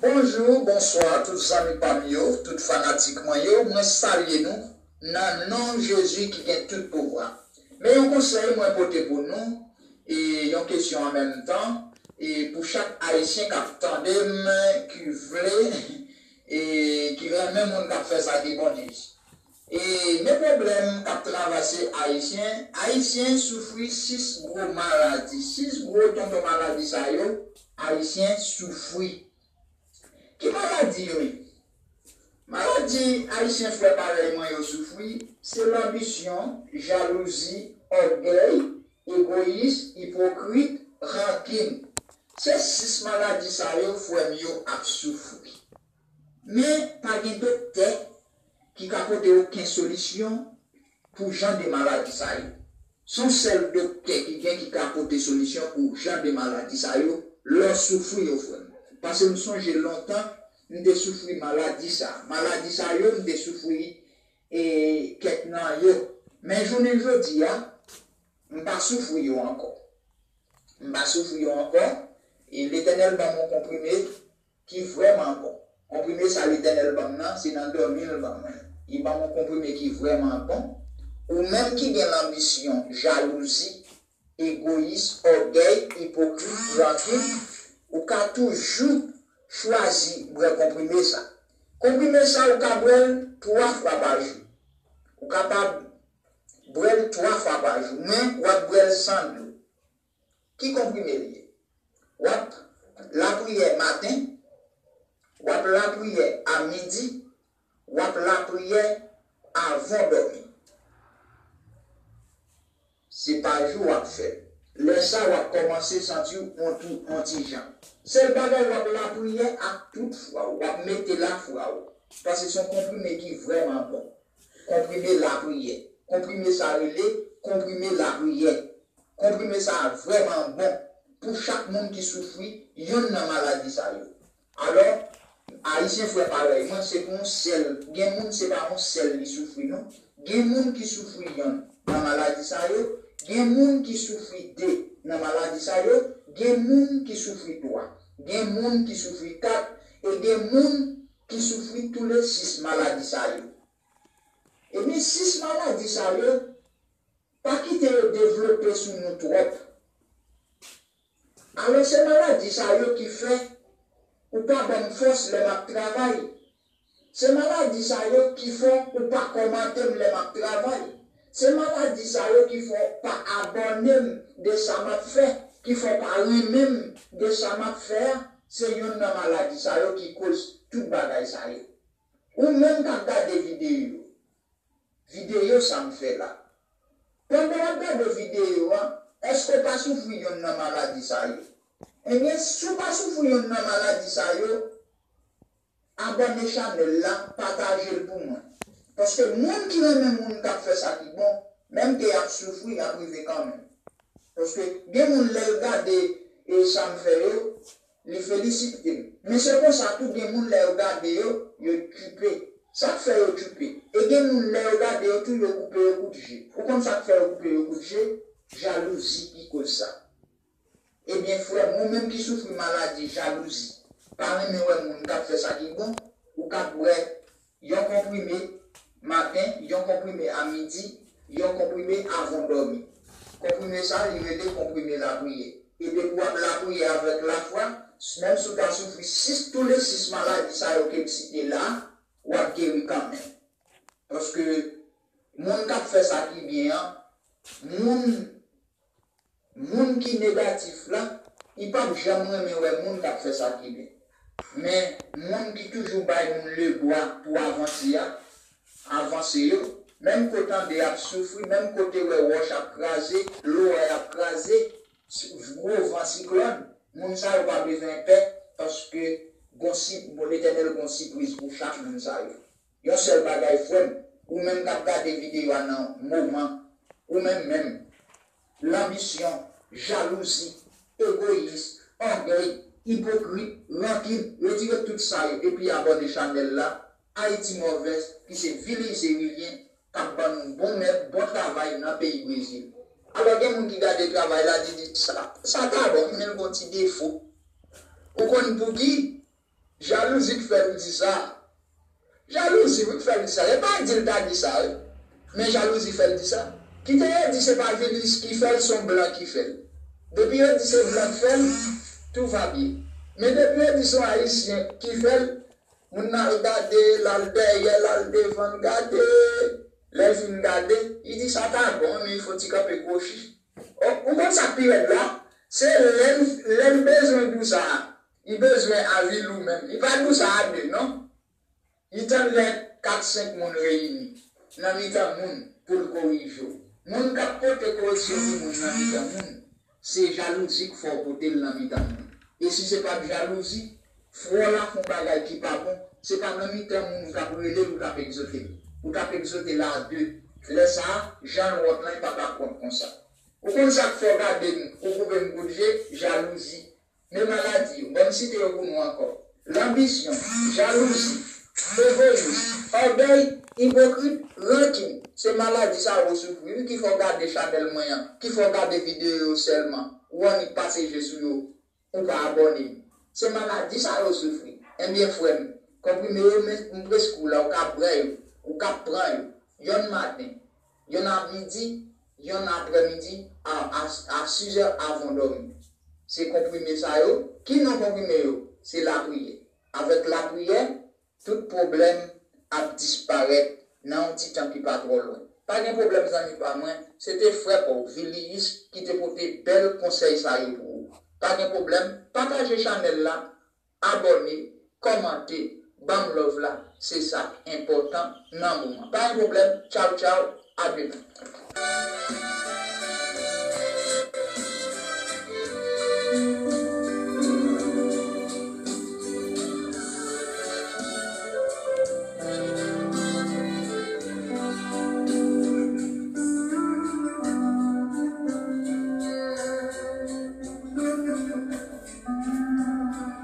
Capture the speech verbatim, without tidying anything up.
Bonjou, bonswa tout zanmi pa m yo, tout fanatik mwen yo, mwen salye nou nan non Jezi ki gen tout pouvwa. Men yon konsèy mwen pote pou nou, e yon kesyon an menm tan, e pou chak Ayisyen k ap tande m, ki vle, e ki renmen moun k ap fè sa ki bon Jezi. E men pwoblèm k ap travèse Ayisyen, Ayisyen soufri sis gwo maladi, sis gwo tonton maladi sa yo, Ayisyen soufri. Ki maladi yo ye? Maladi Ayisyen frè parèy mwen yo soufri, se lanbisyon, jalouzi, ògèy, egoyis, ipokrit, rankin. Se sis maladi sa yo frè m yo ap soufri. Men pa gen doktè ki ka pote okenn solisyon pou jan de maladi sa yo. Se yon sèl doktè ki gen ki ka pote solisyon pou jan de maladi sa yo lè w soufri yo frè m. Paske m sonje lontan m te soufri maladi sa. Maladi sa yo m te soufri e kèk nan yo. Men jounen jodi a, m pa soufri yo ankò. M pa soufri yo ankò. E Letènèl ban m yon konprime ki vrèman bon. Konprime sa Letènèl ban m nan, se nan dòmi l ban mwen. Li ban m yon konprime ki vrèman bon. Ou menm ki gen lanbisyon, jalouzi, egoyis, ògèy, ipokrit, rankin, ou ka toujou chwazi bwè konprime sa. Konprime sa, ou ka bwè l twa fwa pa jou. Ou kapab bwè l twa fwa pa jou, men w ap bwè l san dlo. Ki konprime l ye? W ap lapriyè maten, w ap lapriyè a midi, w ap lapriyè avan dòmi. Se pa jou w ap fè l. Lè sa a, w ap kòmanse santi w on tou, on ti jan. Sèl bagay, w ap lapriyè ak tout fwa w, w ap mete lafwa w. Paske se yon konprime ki vrèman bon. Konprime lapriyè. Konprime sa rele konprime lapriyè. Konprime sa a vrèman bon pou chak moun ki soufri yonn nan maladi sa yo. Alò, Ayisyen frè parèy mwen, se pou yon sèl, gen moun se pa yon sèl li soufri non. Gen moun ki soufri yonn nan maladi sa yo, gen moun ki soufri de nan maladi sa yo, gen moun ki soufri twa, gen moun ki soufri kat, e gen moun ki soufri tou le sis maladi sa yo. Ebyen, sis maladi sa yo, pa kite yo devlope sou nou twòp. Alò, se maladi sa yo ki fè ou pa ban m fòs lè m ap travay. Se maladi sa yo ki fè ou pa kòmante m lè m ap travay. Se maladi sa yo ki fè w pa abòne m de sa m ap fè, ki fè w pa renmen m de sa m ap fè a. Se yonn nan maladi sa yo ki koz tout bagay sa yo. Ou menm k ap gade videyo yo, videyo sa m fè la. Pandan w ap gade videyo a, èske w pa soufri yonn nan maladi sa yo? Ebyen, si w pa soufri yonn nan maladi sa yo, abòne chanèl la, pataje l pou mwen. Paske moun ki renmen moun k ap fè sa ki bon, menm ke y ap soufri, y ap rive kanmenm. Paske gen moun lè l gade e sa m fè yo, li felisite m. Men se konsa tou gen moun lè yo gade yo, yo okipe. Sa k fè yo okipe? E gen moun lè yo gade yo tou, yo koupe yo kout je. Ou konn sa k fè yo koupe yo kout je? Jalouzi ki koz sa. Ebyen, frè m, ou menm ki soufri maladi jalouzi, pa renmen wè moun k ap fè sa ki bon, ou ka bwè yon konprime maten, yon konprime a midi, yon konprime avan w dòmi. Konprime sa, li rele konprime lapriyè. E depi w ap lapriyè avèk lafwa, menm si w ta soufri sis, tou le sis maladi sa yo ke m site la, w ap geri kanmenm. Paske moun k ap fè sa ki byen an, moun Moun ki negatif la, li p ap janm renmen wè moun k ap fè sa ki byen. Men, moun ki toujou bay moun lebwa pou avanse a, avanse yo, menm kote tande y ap soufri, menm kote wè wòch ap kraze, loway ap kraze, gwo van siklòn, moun sa yo pa bezwen pè, paske gon si, Letènèl gon sipriz pou chak moun sa yo. Yon sèl bagay, frè m, ou menm k ap gade videyo a nan moman, ou menm menm, lanbisyon, jalouzi, egoyis, ògèy, ipokrit, rankin, retire tout sa yo epi abòne chanèl la, Ayiti Mòvèz, ki se Vilise Wilien, k ap ban nou bon mèt, bon travay nan peyi Brezil. Alò, gen moun ki gade travay la, di, di, sa, sa ta bon, men l gon ti defo. Ou konn pouki? Jalouzi k fè l di sa. Jalouzi wi k fè l di sa. E pa di l ta di sa wi. Men jalouzi fè l di sa. Kite yo di se pa Vilis ki fè l, se yon blan ki fè l. Depi yo di se blan k fè l, tout va byen. Men depi yo di se yon ayisyen ki fè l, moun nan al gade, l al dèyè, l al devan, l gade. Lè l fin gade, li di sa ta bon, men il faut ti kanpe kwochi. Ou konn sa k pi rèd la? Se lè l bezwen di w sa, li bezwen avi l ou menm. Li pa di w sa a de non. Li tann lè kat senk moun reyini nan mitan moun pou l korije w. Moun k ap pote koreksyon pou moun nan mitan moun, se jalouzi k fè w pote l nan mitan moun. E si se pa t jalouzi, fwè w la fè yon bagay ki pa bon, se pa nan mitan moun ou t ap rele l, ou t ap egzote l. Ou t ap egzote l a de. Lè sa a, jan l wòt lan, li pa t ap wòt konsa. Ou konn sa k fè w gade m, ou koupe m kout je? Jalouzi. Men maladi yo, ban m site yo pou nou ankò. Lanbisyon, jalouzi, egoyis, ògèy, ipokrit, rankin. Se maladi sa yo ou soufri wi ki fè w gade chanèl mwen an, ki fè w gade videyo yo sèlman. Ou annik pase je sou yo, ou pa abòne. Se maladi sa yo ou soufri. Enbyen frè m, konprime yo men m preskri w la, ou ka pran yo, ou ka pran yo. Yonn maten, yonn a midi, yonn aprèmidi, a, a, a sizè avan w dòmi. Se konprime sa yo. Ki non konprime yo? Se lapriyè. Avèk lapriyè, tout pwoblèm ap disparèt nan yon ti tan ki pa twò lwen. Pa gen pwoblèm zanmi pa mwen, se te frè pa w, Viliyis, ki te pote bèl konsèy sa yo pou ou. Pa gen pwoblèm, pataje chanèl la, abòne, kòmante, ban m love la, se sa k enpòtan nan moman. Pa gen pwoblèm, tchaw tchaw, a demen.